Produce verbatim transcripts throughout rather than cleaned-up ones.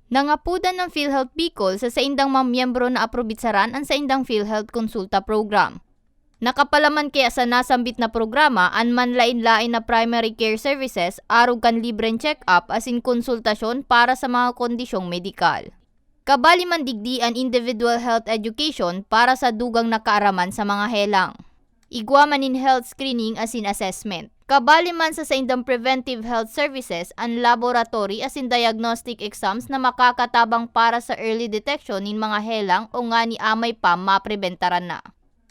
Nangapodan an PhilHealth Bicol sa saindang mga miyembro na aprobitsaran an saindang PhilHealth Konsulta Program. Nakapalaman kaya sa nasambit na programa an manlaen-laen na primary care services arog kan libreng check-up asin konsultasyon para sa mga kondisyong medikal. Kabali man digdi an individual health education para sa dugang na kaaraman sa mga helang. Igwa man nin health screening asin assessment. Kabali man sa saindang preventive health services an laboratory asin diagnostic exams na makakatabang para sa early detection nin mga helang o ngani amay pa mapribentaran na.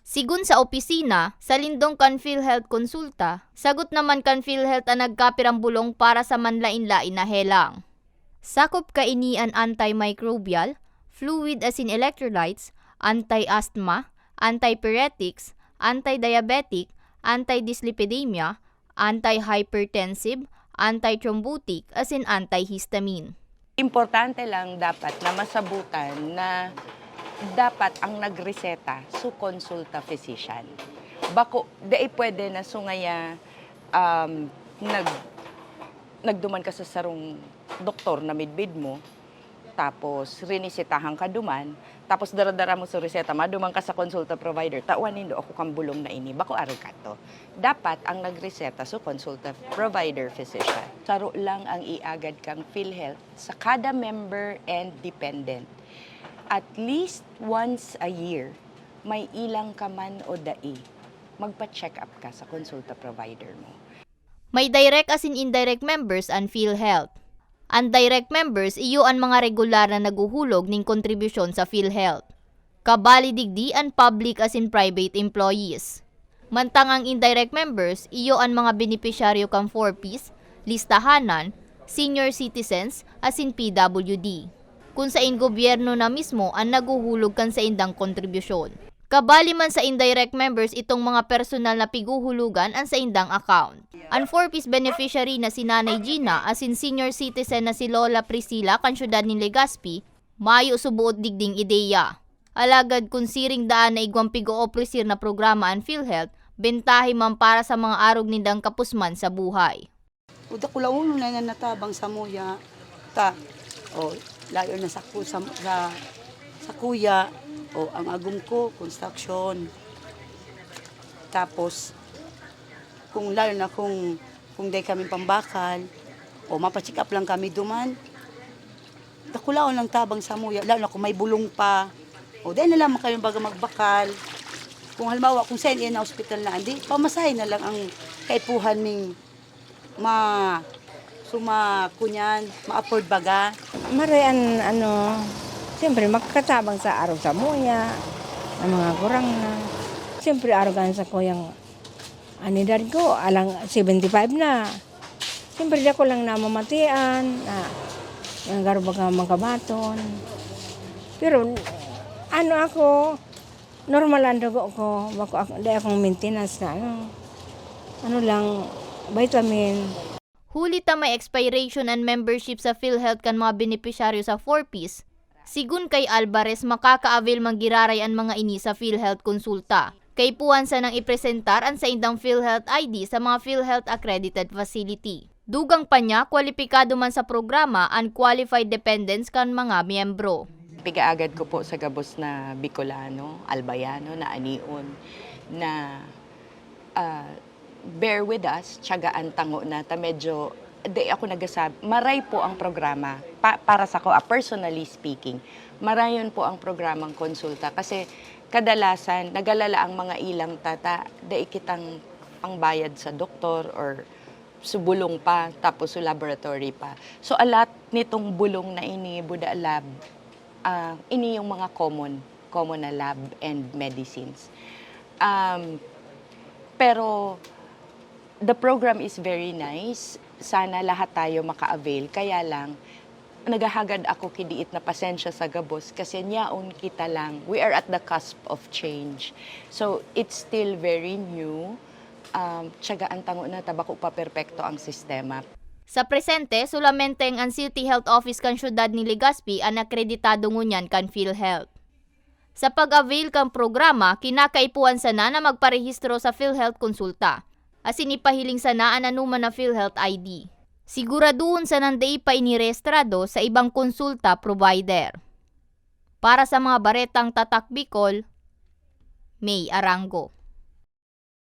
Sigon sa opisina, sa lindong kan PhilHealth Konsulta, sagot naman kan PhilHealth an nagkapirang bulong para sa manlaen-laen na helang. Sakop kaini an antimicrobial, fluid asin electrolytes, anti-asthma, antipyretics, antidiabetic, antidyslipidemia, antihypertensive, antithrombotic, asin antihistamine. Importante lang dapat na masabutan na dapat ang nagreseta su konsulta physician. Bako, dai pwede na sungaya, um, nag-, nagduman ka sa sarong doktor na midbid mo, tapos rinisitahan ka duman, tapos dara-dara mo sa reseta, maduman ka sa consulta provider, "Tawan nindo ako kan bulong na ini, bako arog kato." Dapat ang nagreseta su consulta provider physician. Saro lang ang iagad kang PhilHealth sa kada member and dependent. At least once a year, may ilang ka man o dai, magpa-check up ka sa consulta provider mo. May direct asin indirect members an PhilHealth. An direct members iyo an mga regular na naghuhulog nin kontribusyon sa PhilHealth. Kabali digdi an public asin private employees. Mantang ang indirect members iyo an mga benepisyaryo kan four Ps, listahanan, senior citizens, asin P W D. Kun sain gobyerno na mismo an naghuhulog kan saindang kontribusyon. Kabali man sa indirect members itong mga personal na pighuhulugan an saindang account. An four Ps beneficiary na si Nanay Gina asin senior citizen na si Lola Priscilla kan siyudad nin Legazpi, mayo suboot digding ideya. Alagad kun siring daan na igwang pig-ooprisir na programa an PhilHealth, bentahe man para sa mga arog nindang kapusman sa buhay. O dakulaon na nga natabang samuya ta. O, layo na sa ku-, sa, sa, sakuya, o ang agom ko, construction. Tapos, kung lalo na kung, kung dai kami pambakal, o mapa-check up lang kami duman, dakulaon lang tabang samuya, lalo na kung may bulong pa. O, dai na lang kami baga magbakal. Kung halimbawa, kung saan yan na ospital na, andi, pamasahe na lang ang kaipuhan ning ma-, suma-, kunyan, ma-afford baga. Maray an, ano, siyempre, makakatabang sa arog samuya, ang mga gurang na. Siyempre, arog an sakuyang, an edad ko, alang seventy-five na. Siyempre, dako lang namamatian, na, na garo baga mangkabaton. Pero, ano ako, normal ang dugo ko, bako ak-, di akong maintenance na ano. Ano lang, vitamin. Huli ta may expiration an membership sa PhilHealth kan mga benepisyaryo sa four Ps. Sigon kay Alvarez, makaka-avail man giraray an mga ini sa PhilHealth Konsulta. Kaipuhan sanang ipresentar an saindang PhilHealth I D sa mga PhilHealth accredited facility. Dugang pa niya, kwalipikado man sa programa an qualified dependents kan mga miyembro. Pigaagad ko po sa gabos na Bicolano, Albayano, na anion, na, ah, bear with us, tiyagaan tango na ta medyo, di ako nagasab-, maray po ang programa. Pa-, para sa ko, ah, personally speaking, marayon po ang programang konsulta kasi kadalasan nagalala ang mga ilang tata, dai kitang pangbayad sa doktor or su bulong pa, tapos su laboratory pa. So, a lot nitong bulong na ini, Buda Lab, ah, ini yung mga common, common na lab and medicines. Um, pero, the program is very nice. Sana lahat tayo maka-avail. Kaya lang, naghahagad ako ki diit na pasensya sa gabos kasi nyaon kita lang. We are at the cusp of change. So, it's still very new. Um, tiyagaan tango na ta bako pa perpekto ang sistema. Sa presente, solamente an City Health Office kan siyudad ni Legazpi an akreditado ngunyan kan PhilHealth. Sa pag-avail kan programa, kinakaipuhan sana na magparehistro sa PhilHealth Konsulta, asin ipahiling sana an anoman na PhilHealth I D. Siguraduhon sanang dai pa ini rehistrado sa ibang konsulta provider. Para sa mga baretang Tatak Bicol, May Arango.